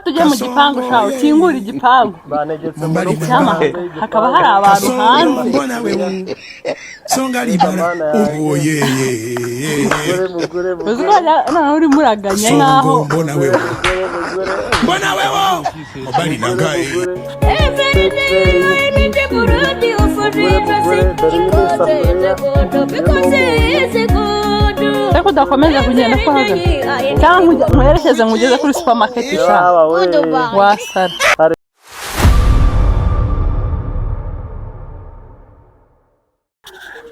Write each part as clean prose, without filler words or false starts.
Ufate ujye mu gipangu shawe, ukingure igipangu. Banegetse ngo no Cyama hanze hakaba hari abantu hanze. Mbona wewe songa libala oh yeah yeah. Mugore, mugore. Uzi ko Mugore. Noneho urimo uraganya nkaho Songo mbona wewe Mugore, mugore. Mbona wewe mobali na ngai. Mugore, mugore, dore iyi ni isafuriya. Ariko udakomeza kugenda ko uhagaze, cyangwa nkwerekeze nkugeze kuri supermarket sha. Yaba we. Wasara.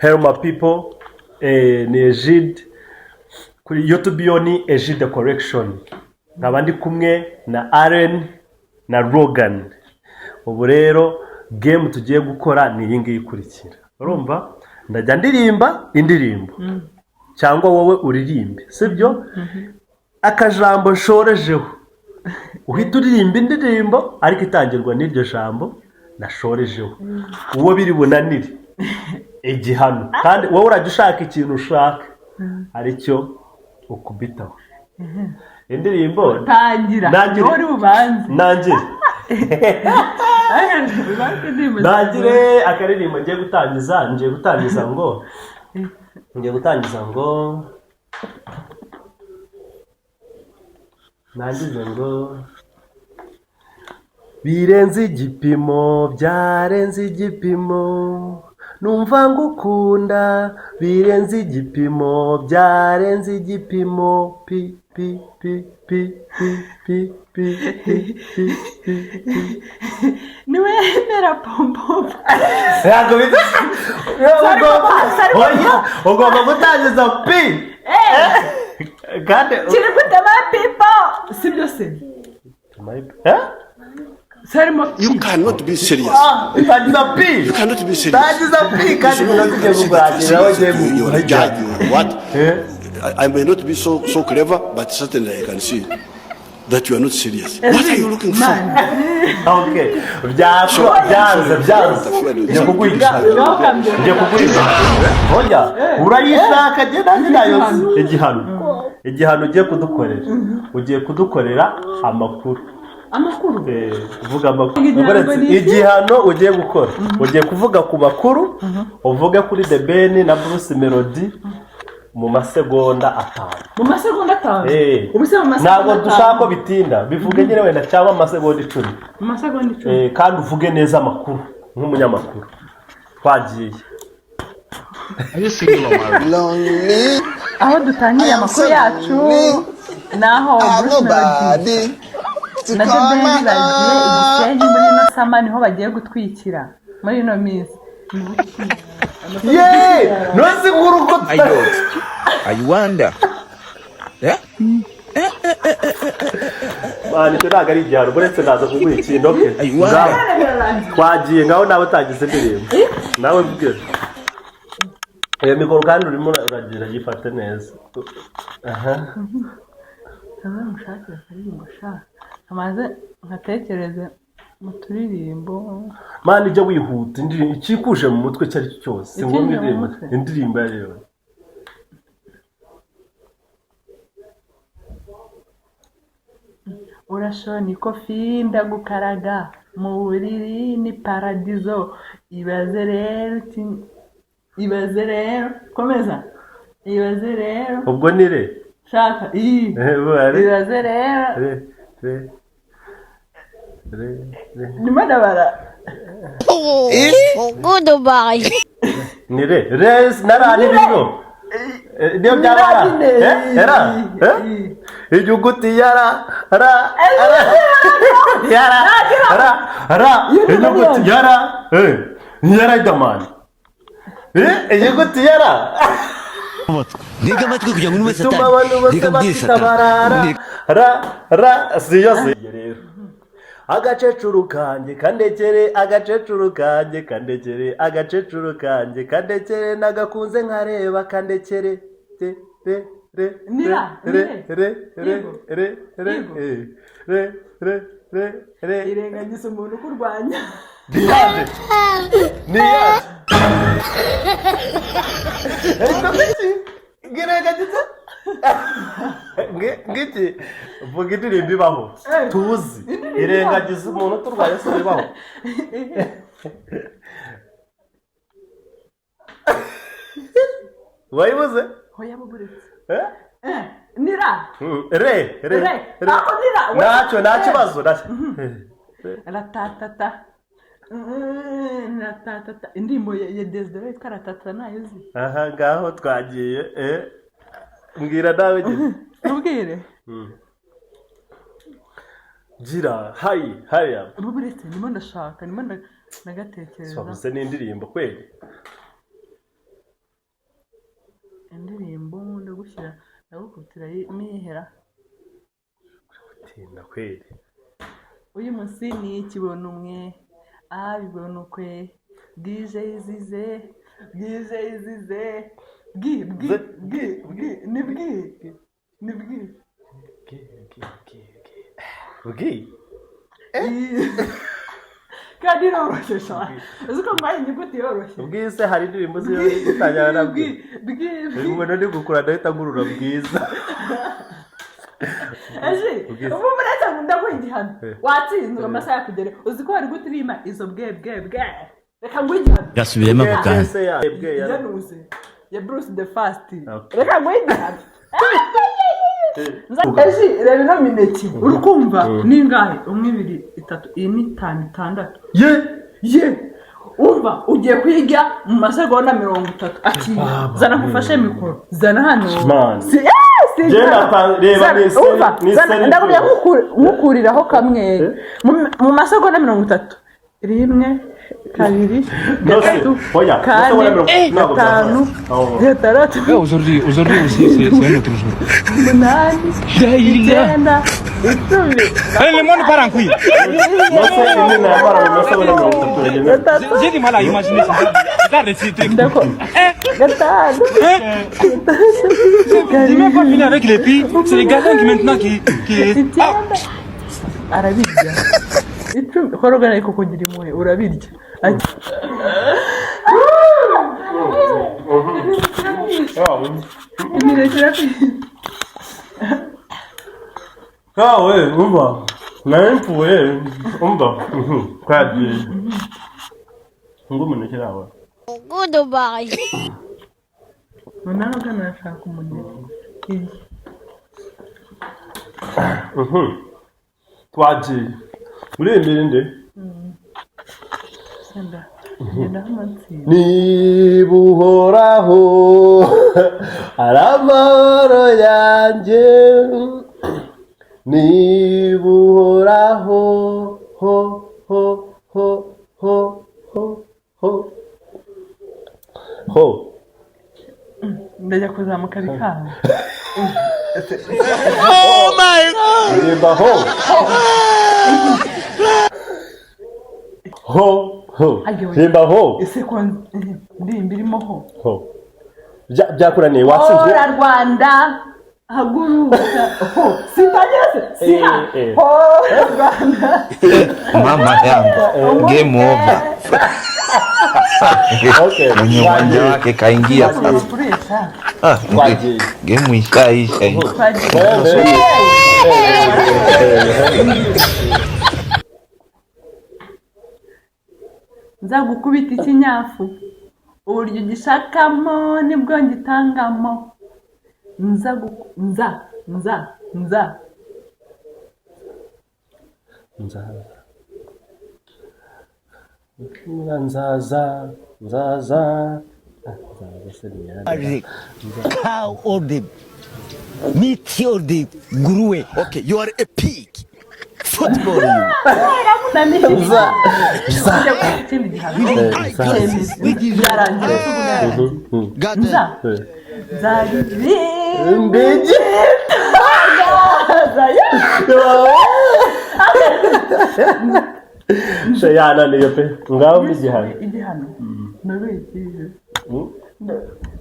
Hello my people, ni Egide kuri YouTube, yo ni Egide Collection, nkaba ndi kumwe na Allen na Logan. Ubu rero game tugiye gukora ni iyi ngiyi ikurikira. Urumva, ndajya ndirimba indirimbo cyangwa wowe uririmbe, sibyo? Akajambo nshorejeho uhita uririmba indirimbo ariko itangirwa n'iryo jambo nashorejeho. Uwo biri bunanire, igihano. Kandi wowe urajya ushaka ikintu ushaka aricyo ukubitaho indirimbo. Tangira. Nangire. Niwe uri bubanze. Nangire. Ubanze indirimbo. Nangire akaririmbo. Ngiye gutangiza ngo nangize ngo birenze igipimo, byarenze igipimo, numva ngukunda birenze igipimo, byarenze igipimo, pi pi pi pi pi pi pi pi pi pi pi. Niwemera pompo. Ntabwo bizi. Oya, ugomba gutangiza pi kandi. Kiri gute my people, sibyo se? Eh? Sarimo. You cannot be serious. Tangiza pi. You cannot be serious. Tangiza pi kandi iminota igiye kukurangira, aho ugiye You are a kugura. judge. You are what? Eh? I may not be so clever, but certainly I can see that you are not serious. What are you looking for? Okay, byanze byanze, ngiye kuguha igihano, ngiye kuguha igihano. Oya, urayishaka, njye nanjye nayo. Igihano ugiye kudukorera amakuru. Amakuru. Vuga amakuru. Igihano Uretse ni iki? Igihano ugiye gukora, ugiye kuvuga ku makuru, uvuge kuri The Ben na Bruce Melody mu masegonda 5. Mu masegonda 5? Eh. Ubu se mu masegonda Ntabwo 5? dushaka ko bitinda, bivuge nyine wenda cyangwa amasegonda 10. Mu masegonda 10. Kandi uvuge neza amakuru nk'umunyamakuru. Twagiye. Are you single or married? Lonely. Aho dutangiriye amakuru yacu naho I'm Bruce Melody nobody to na The call Ben my bagiye i own. Gisenyi muri ino summer, niho bagiye gutwikira muri ino minsi. Yeee, ntuzi inkuru ko I don't. I wonder. Yeah? Mwana, icyo ntabwo ari igihano. Uretse ndaza kuguha ikintu, okay? I wonder. Ngaho. Twagiye, ngaho nawe utangiza indirimbo, nawe mbwira iyo mikoro kandi urimo uragira yifate neza, aha. Kaze mushakire akaririmbo sha, amaze nkatekereze mu turirimbo. Mani, ijya wihuta, indirimbo ikikuje mu mutwe icyo ari cyo cyose, si ngombwa Ikinje mu indirimbo mutwe? Indirimbo iyo ari yo yose. Urashona ikofi ndagukaraga, mu buriri ni paradizo, ibaze rero uti ibaze rero, komeza, ibaze rero. Ubwo ni re. Shaka iyi. Eh, vuba, re. Ibaze rero. Re re re re. Ndimo ndabara. Goodbye. Ni re re na ra ni birimo. Niyo byaba ra. Nyine. Era inyuguti ya ra ra ra ya ra ra ra, inyuguti ya ra, ya Riderman, inyuguti ya ra. Ntega amatwi kugira ngo numve Bituma satani. abantu bose Reka mbwire batitabara. satani. Ra ra siyo si rero. Agacecuru kanjye kandekere, agacecuru kanjye kandekere, agacecuru kanjye kandekere, nagakunze nkareba kandekere, te re re. Ni ra, re. ni re. Re re. Yego. Re re. Yego. Re re re re. Irengagiza umuntu ukurwanya. Niyande niyande, ariko kuki Ngirengagiza ngiki, vuga indirimbo ibaho tuzi. Indirimbo. Irengagiza umuntu turwaye se bibaho? Wayibuze? Hoya, buburetse. Eh? Eh, ni ra. Re, re. Re. Re. Ako ni ra. Ntacyo, nta kibazo, ntacyo. Ratatata. Ratatata, indirimbo ya Desire yitwa Ratatata, nayo uzi? Aha ngaho twagiye, eh, mbwira nawe gira. Ubwire. Gira hayi hariya. Buburetse, ndimo ndashaka, ndimo ndagatekereza. Wabuze n'indirimbo kweli? Indirimbo ndagushyira, ndagukubitira mihera. Tinda kweli. Uyu munsi ni ikibona umwe abibona ukwe, bwije izize, bwije izize, bwi bwi bwi bwi, ni bwi, ni bwi. Bwi, bwi, bwi, bwi, bwi. Kandi iroroshye sha, uzi ko mbaye inyuguti yoroshye. Bwise hari indirimbo ziyo zitangira na bwi. Bwi bwi bwi. Ubu ndi gukura ndahita ngurura bwiza. Eji. Bwiza. Ubu muretse ndaguha igihano. Eh. Watsinzwe, amasaha yakugere. Uzi ko wari gutirima izo bwe bwe bwe? Reka nguhe igihano. Gasubiremo ako kantu. Bwe ya bwe ya. Yanuze ya Bruce the Fast. Okay. Reka nguhe igihano. Eji, reba ino mineke, uri kumva ni ingahe? Umwe, ibiri, itatu, ine, itanu, itandatu. Ye. Ye, umva, ugiye kwiga mu masegonda 30. Akira, zana nkufashe mikoro, zana hano. Man. Si si. Genda reba. Zana, umva, ni zana, seri ndakubwira rwose. Nkukuriraho kamwe mu masegonda 30. Rimwe, kabiri, No se, gatatu, oya, kane, masegonda 30 ntabwo gatanu, byakora. Aho. gatandatu, Aujourd'hui, aujourd'hui aussi, c'est un autre jour. umunani, icyenda, 10. Allez, le monde part en couille. No se indi nayamara mu masegonda 30 uragenda. Gatatu. J'ai du mal à imaginer ça. Regarde ce truc. Ndako gatanu. J'ai même pas fini avec les filles. C'est les garçons qui maintenant qui. Icyenda, arabirya. 10. Korogana, ariko kugira impuhwe, urabirya. Imineke irakwiye. Kawe umva, nari mpfuye, umva, twagiye ngo umuneke nawe. Goodbye. Umunani ugana, arashaka umuneke. Iyi. Twagiye muri iyi mirinde. Senda genda aho. Niba Uhoraho ari amahoro yanjye, niba Uhoraho, ho ho ho ho ho ho ho. Ndajya kuzamuka bikanga. Ririmba ho ho ho. Ririmba ho. Ese ko ndirimba irimo ho? Ho. Byakuraniye, watsinzwe. Hora Rwanda, haguruka, ho, sintangira se siha. Eh, eh. Hora Rwanda. Mama yangu, game over. Okay. Mwenye uwanja wake kaingia sasa. Bakoresha. Ah, Twagiye. game ishaisha hii. Twagiye. Nzagukubita ikinyafu, uburyo ugishakamo nibwo ngitangamo. Nza nza nza nza. Nzaza, nzaza, nzaza. Ah, nzaza se ni yande? Cow or the meat or the nguruwe. Okay, you are a pig. Football, you. Nza ikindi gihano. Byarangiye, nza nzaririmba. Mbigi. Igitangaza. Se yananiye pe, ngaho mbi igihano. Igihano nabikije,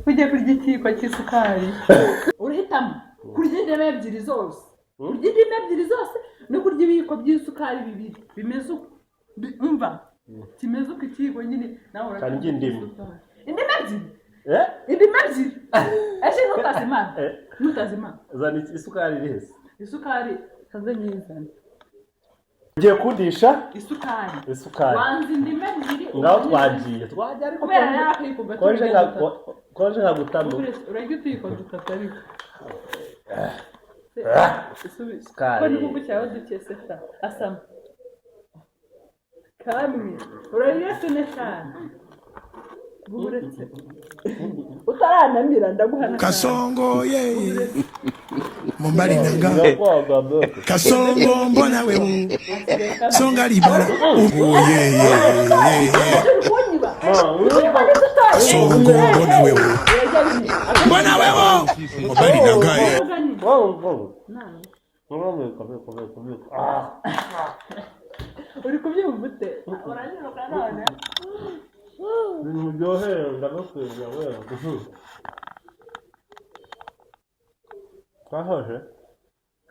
ujye kurya ikiyiko cy'isukari. Urahitamo kurya indimu ebyiri zose, kurya indimu ebyiri zose no kurya ibiyiko by'isukari bibiri bimeze uko. Umva, kimeze uko, ikiyiko nyine nawe. Cyane iby'indimu. Indimu ebyiri. Eh? Indimu ebyiri ejo ntutazimara. Eh. Ntutazimara. Zana isukari iri hese. Isukari kaze nyizane. Ugiye kundisha Isukari. isukari. Wanze indimu ebyiri. Ngaho twagiye twajya, ariko Kubera yari akayiko gato. Konje Urya nka dutatu. Konje nka gutamo. Urarya utuyiko dutatu, ariko Isukari. Ko n'igihugu cyawe duke se sha? Asama kamwe, urarya tune cyane. Uretse utaranamira, ndaguha n'akandi. Kasongo ye mobali na nga. Ndakwaga bro. Kasongo mbona wewe songa libala oh ye ye ye. Uri kunyiba. Kasongo mbona wewe, mbona wewe mobali na nga ye. Wow, wow. Ah. Uri kubyumva ute? Uranyiruka none. Ibintu biryoheye, ndagukunda wewe. Twahoje.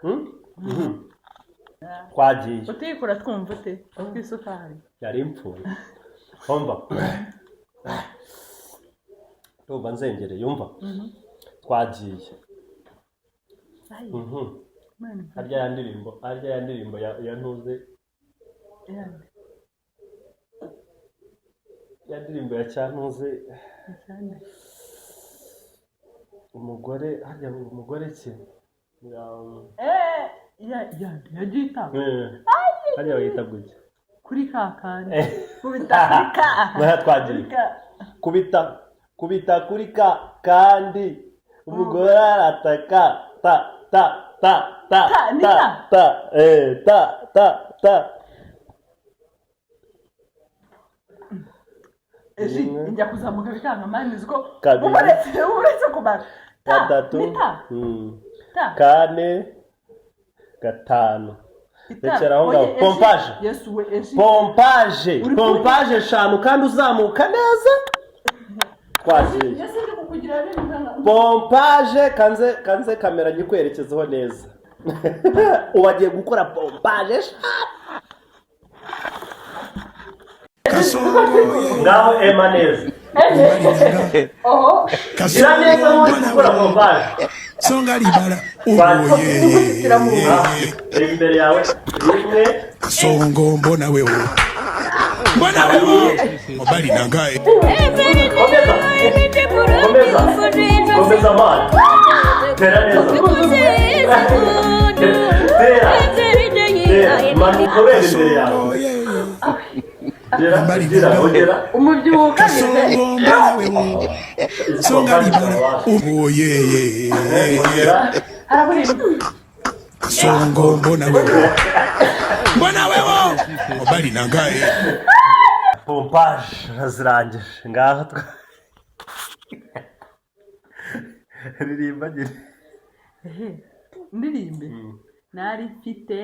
Hmm? Twagiye. Utuyikora twumva ute tw'isukari? Yari impfuye. Umva. Ndumva nzengereye, umva. Twagiye. Mwana. Harya ya ndirimbo ya ntuze, ya ndirimbo ya cyantuze, Cyane. umugore, harya ngo umugore ki? Ya, Eh, ya ya ya gita. Harya bayita gutya. Kuri ka kandi. Kubita kuri ka. Mwana, twagiye. Kuri ka. Kubita kubita kuri ka kandi umugore arataka ta ta ta ta. Ta, ni ta ta. Ta, ta ta ta. Eji, Rimwe. njya kuzamuka bikanga mani uziko. Kabiri. Uretse kubara. Ta, Gatatu. ni ta. Ta. Kane, gatanu. Ita. Rekera aho ngaho. Oye, Eji. Pompage. Yesu we, Eji. Pompage. Uri Pompage eshanu kandi uzamuka neza. Twagiye. Yesu, ndi kukugira ibintu bikanga. Pompage, kanze kamera nyikwerekezeho neza. Ubu agiye gukora pompage eshanu. Kasongo ye Ngaho ema neza. mobali na nga. Oho. Gira neza Kasongo nk'uri mbona gukora wewe pompage. songa libala oh ye ye. Reba imbere yawe. Rimwe. Kasongo mbona wewe, mbona wewe mobali na nga ye. Komeza, komeza, komeza amani. Tera neza, tera, tera, manuka ureba imbere yawe. Kasongo ye. Gira, gira, ongera. Umubyibuho ukabije. Kasongo mbona wewe songa libala oh ye ye ye. Ongera. Harabura ibintu. Kasongo mbona wewe, mbona wewe mobali na nga ye. Pompage urazirangije. Ngaho ririmba nyine. Ndirimbe nari mfite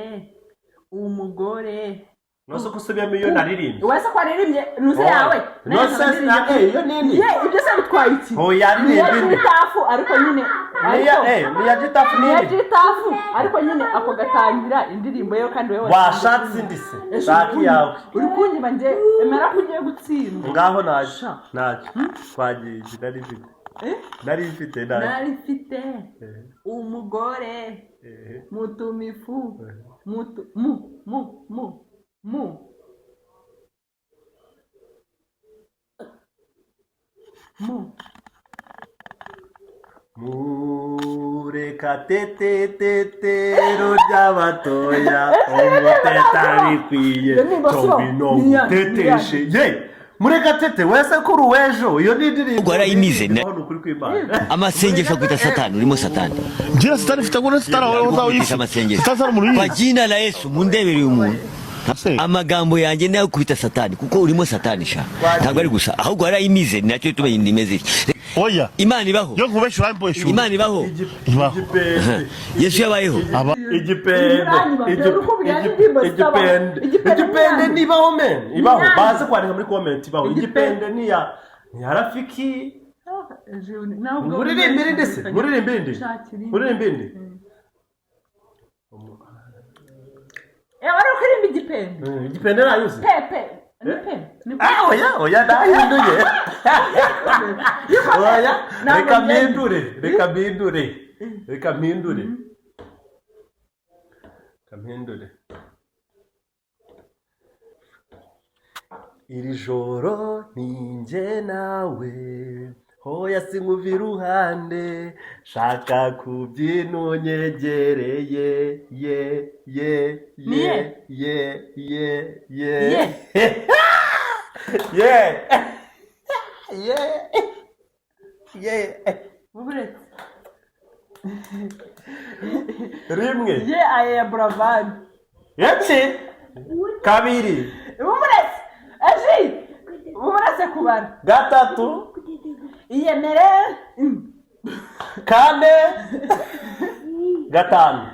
umugore. Nose ko usubiyemo iyo naririmbye? Wese ko waririmbye nuze yawe. Nose iyo nini? Ye, ibyo se bitwaye iki? Oya, Niya ririmba indi. Gitafu, ariko nyine Niya ariko niya gitafu niya nini. Gitafu, ariko nyine ako gatangira indirimbo ye kandi wowe Washatse indi se? Ese Shaka iyawe. Uri kunyiba njye, emera ko ugiye gutsindwa. Ngaho naje, naje, twagiye. Nari mfite Eh? Nari mfite, naje. Nari mfite umugore mutumifu mutu mu mu mu mu mu. Murekatete ry'abatoya, umuteta bikwiye. Iyo ni ingoso. Tobino muteteshe ye Murekatete wese kuri uw'ejo. Iyo ni indirimbo. Ubwo warayimize, Ni ukuri kw'Imana. Amasengesho akwita satani, urimo satani. Jina satani mfite ngo satani aho Ariko uzawuyise. kwita amasengesho. Satani umuntu Kwa yize. jina la Yesu, mundebere uyu muntu. Se. Amagambo yanjye nayo kubita satani, kuko urimo satani sha. Ntabwo ari gusa, ahubwo warayimize, ni nacyo gituma imeze itya. Oya. Imana ibaho. Yo nkubesha, urambohesha. Imana ibaho. Ibaho. Igipende. Yesu yabayeho. Aba Igipende. Uranyuma, dore uko ubwira indirimbo zitabaho. Igipende. Igipende. Igipende nibaho men, ibaho. Ni Baze kwandika muri comment ibaho. Igipende. Igipende ni ya Rafiki. Muririmbe irindi se, muririmbe irindi, muririmbe irindi. Eh, wari kuririmba igipende. Igipende nayuzi. Pepe ni pe ni pe. Ah, oya, oya, nahinduye. Oya, Ntabwo reka mbyemera. mpindure, reka mpindure, reka mpindure, reka mpindure. Iri joro ni njye nawe, hoya sinkuva iruhande, shaka kubyina unyegereye, ye ye. Ni ye ye? Ye ye ye. Ye. Ye ye ye. Buretse. Rimwe. Ye aya ya Buravani. Eki kabiri. Buretse eji, buretse kubara. Gatatu. Iyemere. Kane, gatanu.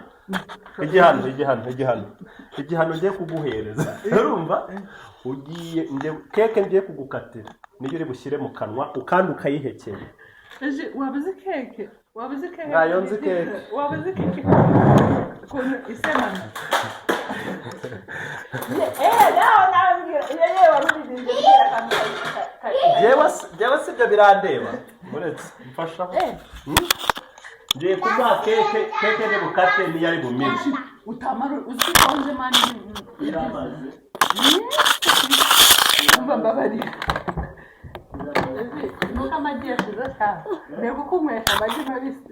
Igihano, igihano, igihano, igihano ngiye kuguhereza, urumva ugiye keke ngiye kugukatira niyo uri bushyire mu kanwa ukandi ukayihekenya. Eji, waba uzi keke? Waba uzi keke? Ntayo nzi keke. Waba uzi keke ukuntu isemana? Nawe nawe mbwira iyo yewe wari uririmbye, mbwira akantu Njyewe si ibyo birandeba, uretse mfasha. Ngiye kuguha keke, keke ni bukate niyo ari bumire. Utamara uzi ko ukonje man. Iramaze. Umva, mbabarira. Nuko amagi yashize cyane, mbega uko unywesha amagi mabisi.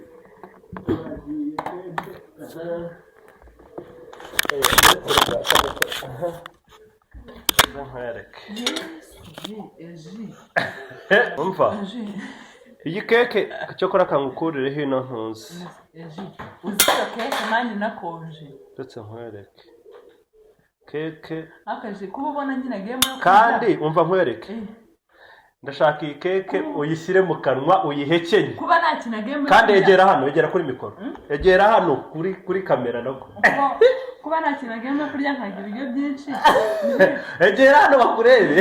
Nkwereke. Eji. Umva. Eji. Iyi keke cyokora kangukurire hino ntuzi. Eji, uzi iyo keke man nakonje? Ndetse nkwereke keke. Akaje kuba ubona nyine game yo kurya. Kandi umva nkwereke. Eh, Ndashaka iyi keke uyishyire mu kanwa uyihekenye. Kuba nta kintu game yo Kandi kurya. egera hano, egera kuri mikoro, egera hano kuri kamera nako. Kuba nta kintu game yo kurya nkagira ibiryo byinshi. Egera hano bakurebe.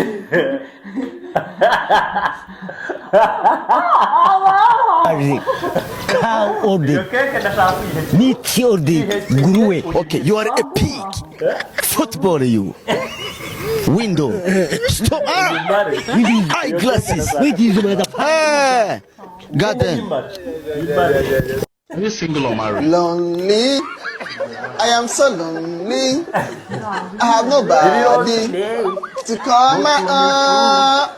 Cow Iyo order, keke ndashaka kuyihekenya. meat order, nguruwe. Okay, you are a pig. Football, you. Window. Stop. Ah! Imare. Eyeglasses. Wait, is motherfucker. Hey! Garden. Imare. Imare. Are you single or married? Lonely. I am so lonely. I have nobody to call my own.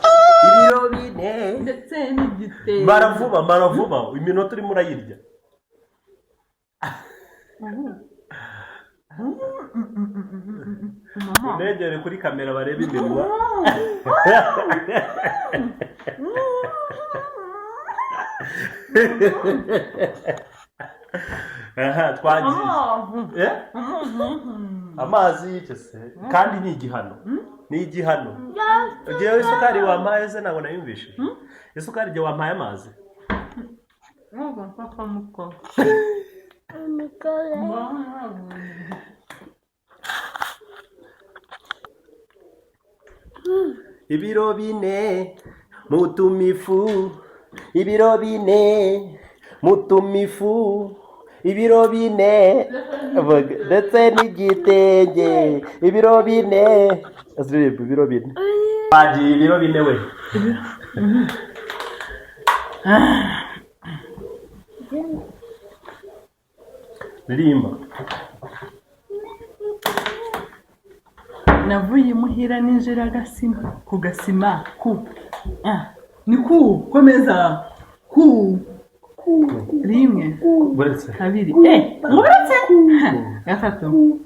Ibiro bine. Ndetse n'igitenge. Mara vuba, mara vuba, iminota urimo urayirya. Unegere kuri kamera barebe iminwa. Aha twagiye. Eh? Amazi y'icyo se kandi ni igihano, ni igihano. Ugiyeho isukari wampaye se? Ntabwo nayumvishije isukari igihe wampaye amazi. Nubwo mfata muko. Ibiro bine mutumifu, ibiro bine mutumifu, ibiro bine ndetse n'igitenge, ibiro bine. Aziririmba ibiro bine, bagiye ibiro bine we. Ririmba. Navuye imuhira ninjira agasima ku gasima ku, ah, ni ku komeza ku rimwe. Buretse. Kabiri, eh, uretse gatatu.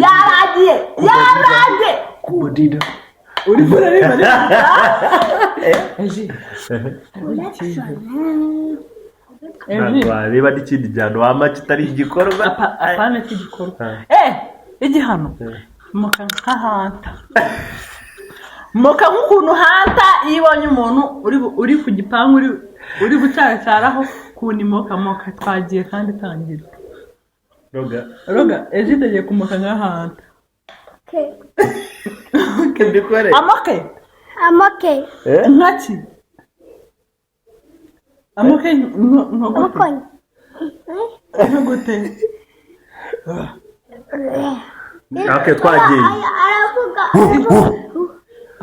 Yaragiye, yaragiye. Kubadida. Uri kurareba eji eji. Ntabwo wareba n'ikindi gihano wampa kitari igikorwa. Apana cy'igikorwa. Ah. Eh, igihano moka nka hanta, moka nk'ukuntu hanta iyo ibonye umuntu uri ku gipangu uri gucaracyaraho ukuntu imoka moka. Twagiye kandi tangira. Roga. Roga, ejo itegeye kumoka nka hanta. Mbikore. Amoke. I'm okay. Nkaki amoke nko I'm gute? okay. Nko gute? Okay, twagiye. Aravuga.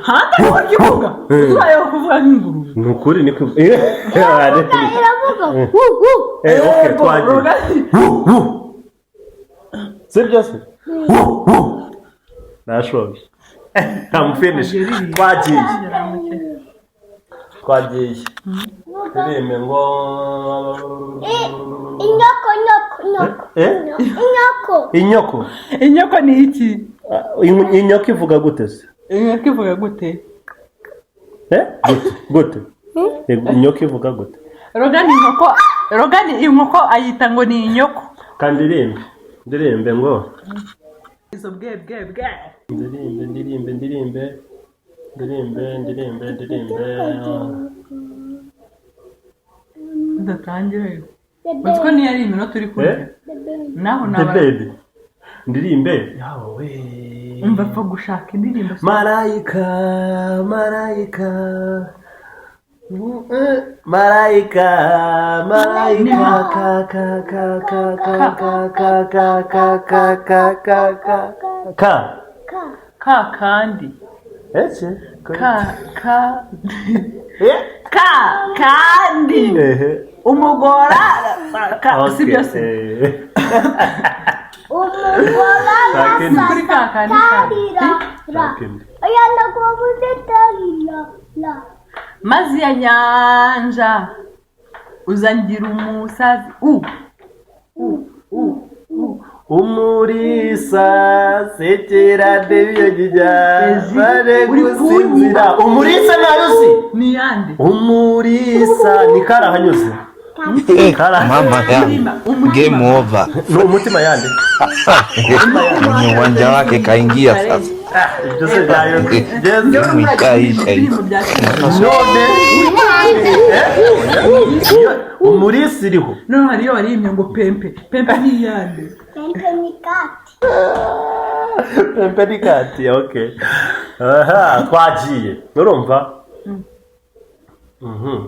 Hanta kurya ivuga. Ubayeho kuvuga nk'ingurube. Ni ukuri, niko. Iravuga wu wu. Okay, Yego, twagiye. Rogani. Sibyo se? Nashoje, I'm finished. Twagiye, twagiye. Ndirimbe ngo Inyoko, nyoko, nyoko. Eh? Inyoko. Inyoko. Inyoko ni iki? Ah, inyoko ivuga gute se? Inyoko ivuga gute? Eh, gute gute? Yego, inyoko ivuga gute? Rogani, inkoko, Rogani, inkoko ayita ngo ni inyoko. Kandi ndirimbe, ndirimbe ngo Izo bwe bwe bwe. Ndirimbe, ndirimbe, ndirimbe, ndirimbe, ndirimbe, ndirimbe. Udatangire, uzi ko niyo ari iminota uri kurya. Eh? Naho The naba baby, ndirimbe yawe. Umva, apfa gushaka indirimbo. Marayika, marayika, marayika, marayika, ka ka ka ka ka ka ka ka ka ka ka ka ka ka. Ka. Ka kandi. Ese Ka ka. Eh? Ka kandi. Ehe. Umugora ka. Okay, Si byose. Eh. Umugora. Sakindi. Kuri ka kandi ka. Tarira ra. Sakindi. Oya, nakubuze tarira la. Mazi ya nyanja uzangira umusazi u u u u. Umurisa sekera debiyo jija Ezi, bare uri gusinzira. kunyiba. Umurisa nayo si Ni yande? Umurisa ni karahanyuze. Mama yangu, game over. Ni umutima yande? Mwenye uwanja wake kaingia sasa. Ibyo se byayo geze. Ikaisha hii. Indirimbo bya kera. None umurisa iriho. None hariyo waririmbye ngo pempe pempe, ni iyande? Pempe ni kati. Pempe ni kati. Okay, aha, twagiye. Urumva? Mhm.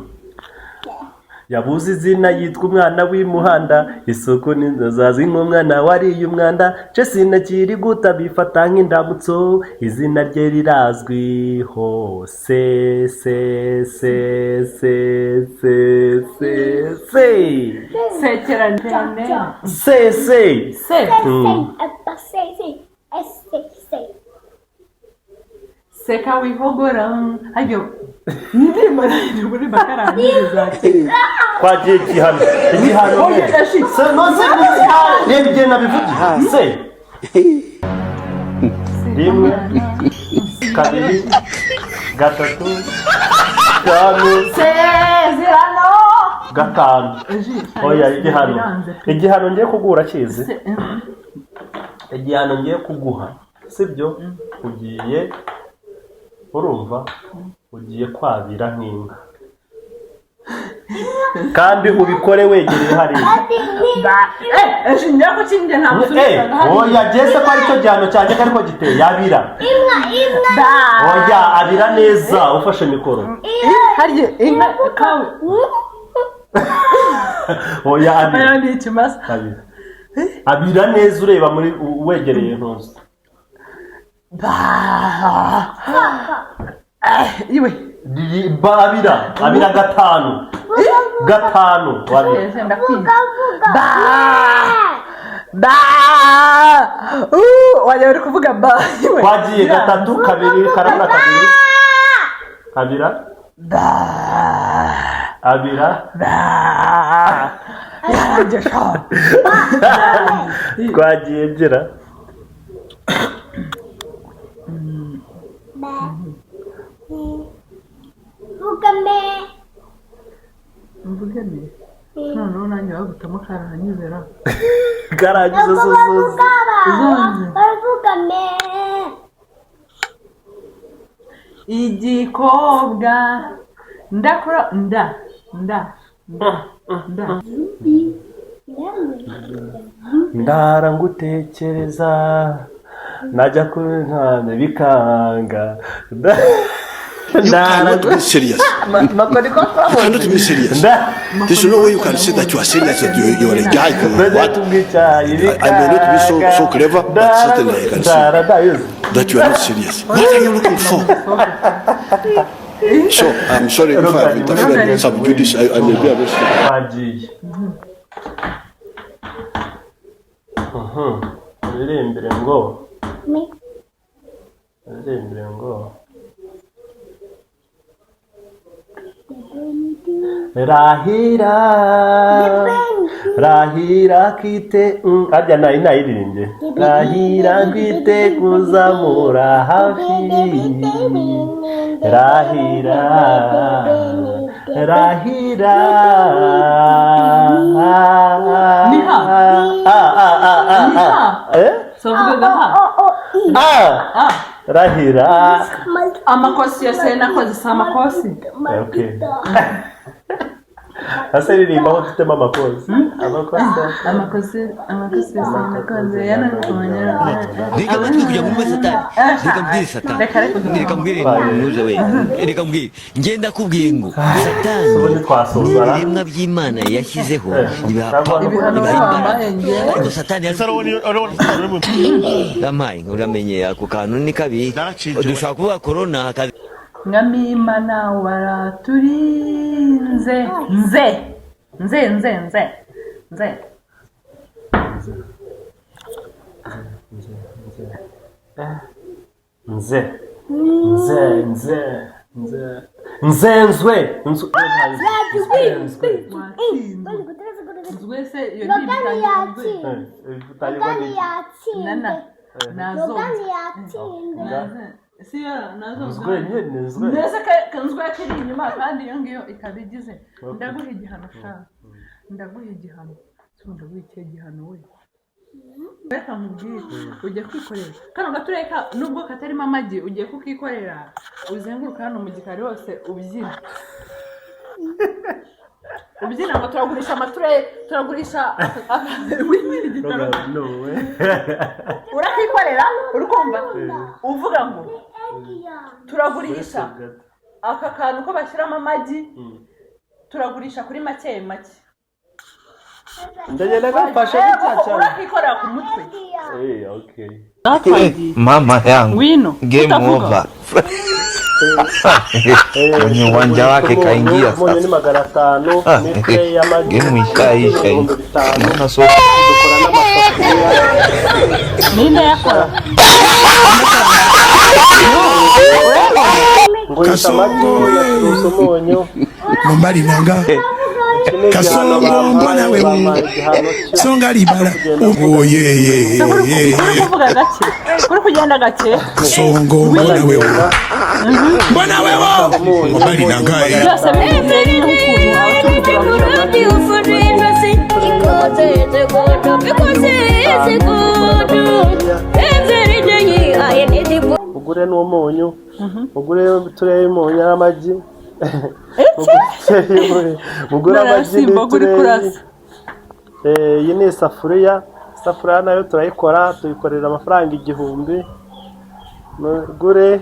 Yabuze izina, yitwa umwana w'imuhanda, isuku n'inzozazi nk'umwana wariye umwanda. Ce sinakiri guta bifata nk'indamutso, izina rye rirazwi hose. Se se se se se se. Sekerane. Se se. Se. Se, se, se, S, se, se. Seka wihogora haryo ni indirimbo muri bakarangije za kera. Twagiye. Igihano, igihano. Oya, yashitse. Se no se, reba igihe nabivugiye. Se rimwe, kabiri, gatatu, kane, Sezerano. gatanu. Oya, igihano, igihano ngiye kuguha urakizi? Igihano ngiye kuguha, sibyo? Ugiye, urumva, ugiye kwabira nk'inka kandi ubikore wegereye hariya. Njya kukinjye ntabwo Eh, oya, jese ko aricyo gihano cyanjye ariko giteye yabira. Inka, inka. Oya, abira neza ufashe mikoro. Harya inka kawe. Oya, abira. Aya ni ikimasa. Abira, abira neza ureba muri wegereye ntuzi. Iwe. Ba abira, abira gatanu, gatanu wabira. Ndakwiye. Vuga. Ba ba, wajya uri kuvuga ba iwe. Twagiye. Gatatu, kabiri, karabura kabiri, abira. Ba. Abira. Ba yarangiye sha. Twagiye, gira. Ba. Vuga me. Mvuge ne noneho nanjye bagutamo karahanyuzera. Karangiza. Ntabwo Suzuzi. bavuga ba. Uzonze. Baravuga me. Igikobwa ndakora nda nda nda nda. Ndara ngutekereza, najya kuri ntane bikanga. You cannot be serious. You cannot be serious. There's no way you can say that you are serious, that you are a guy. You are what? I may not be so clever, but certainly I can see that you are not serious. What are you looking for? So, I'm sorry if I have interfered in some duties. I may be arrested. Twagiye uririmbire ngo uririmbire ngo rahira rahira kite harya nayi nayiririmbye rahira kwite kuzamura hafi rahira rahira. Niha. A a a a a. Niha. Eh. Savugaga ha. A. Ah. Rahira. Amakosi yose nakoze si amakosi. Okay, ase ririmba aho ufitemo amakosi amakosi. Amakosi, amakosi yose nakoze yanakumenya. Reka amatwi kugira ngo wumve satani. Reka mbwire satani. Reka reka. Reka mbwire ntuze we. Reka mbwire. Ngenda kubwiye ngo satani Ubundi twasoza. n'ibiremwa by'Imana yashyizeho ibiha Cyangwa- power, Ibihano ibiha imbaraga. wambaye njye. Ariko satani Ese arabona yampaye uramenye ako kantu ni kabi. Naracitse. Dushobora kuvuga corona hakaza Mwamimana waraturinze nze nze nze nze nze. Nze nze nze nze nzenzwe nzu nzwe. Nzwe se iyo ntibitangiye. Bitangirwa n'iki? Nana nazonze si yo nazonze. Nzwe nyine nzwe. Mbese nzwe kiri inyuma kandi iyo ngiyo ikaba igize. Ndaguha igihano sha, ndaguha igihano. Si ndaguha ikihe gihano we? Reka nkubwire, ujya kwikorera kano gatureka nubwo katarimo amagi, ugiye kukikorera uzenguruka hano mu gikari hose ubyina ubyina ngo turagurisha amature, turagurisha wimira igitaro. No we. Urakikorera uri kumva uvuga ngo turagurisha aka kantu ko bashyiramo amagi, turagurisha kuri make make. Ndagenda gafashe gutya cyane. Urakikorera ku mutwe. Eh, okay. Mama yangu. Ngwino. Game Utavuga. over. Kwenye uwanja wake kaingia Umunyu ni sasa. 500 n'itray y'amagi Game ishaisha hii. 5000. Naona soka. Dukora n'amasafuriya. Ninde yakora? Ngurisha amagi. Kasongo, ye. Ngacuruza umunyu. Mobali nanga. Iki ni igihano Kasongo, bampaye, mbona we. bampaye igihano cyo Songa libala. Oh yeah yeah uri yeah. kuvuga gake, uri kugenda gake. Kasongo mbona wewe. Mbona wewe. Mobali nanga. Eh. Byose bigiye rimwe ukuntu abacuruzi bavuga. Ugure n'umunyu, ugure itureyi y'umunyu n'amagi, ugure amagi Simba uri n'itureyi. kurasa. Eh, iyi ni isafuriya. Isafuriya nayo turayikora, tuyikorera amafaranga 1000. Mugure.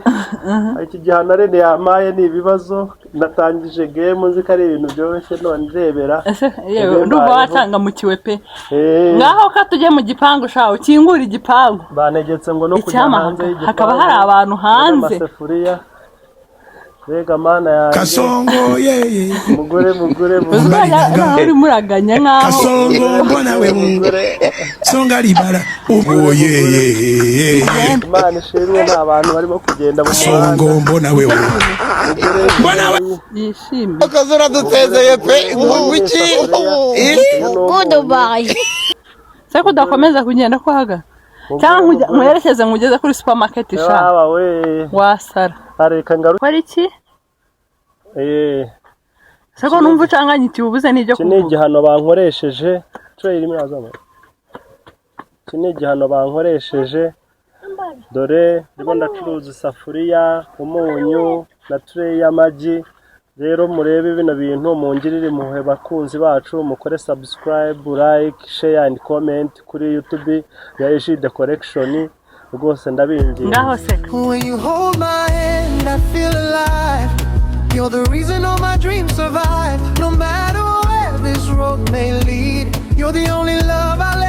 Iki gihano rero yamaye ni ibibazo. Natangije game nzi ko ari ibintu byoroshye, none ndebera. Ese yewe ndumva wacangamukiwe pe. Eh, Ngaho ka tujye mu gipangu sha, ukingure igipangu. Banegetse ngo no kujya Icyampa hanze y'igipangu hakaba hari abantu hanze. amasafuriya. Mbega mana yanjye! Kasongo yeah yeah. Mugure, mugure, mugure. Uzajya naho urimo uraganya nkaho. Kasongo mbona wewe. Songa libala. Oh yeah yeah. Imana ishimwe, nta bantu barimo kugenda mu muhanda. Kasongo mbona wewe. Mbona wewe. Yishimye. Akazura dutezeye pe ngo iki? Goodbye. Se ko udakomeza kugenda ko uhagaze cyangwa nkwerekeze nkugeze kuri supermarket sha? Yaba we. Wasara. Areka ngaruke. Kora iki? Eh, Se ko numva ucanganyikiwe ubuze n'ibyo iki ni kuvuga. igihano bankoresheje. Tray irimo irazamo. Iki ni igihano bankoresheje. Dore ndimo ndacuruza isafuriya, umunyu na tray y'amagi. Rero murebe bino bintu, mungirire impuhwe bakunzi bacu, mukore subscribe, like, share and comment kuri YouTube ya Egide Collection. Rwose ndabinginze. Ngaho seka. When you hold my hand, I feel alive. You're the reason all my dreams survive. No matter where this road may lead, you're the only love I'll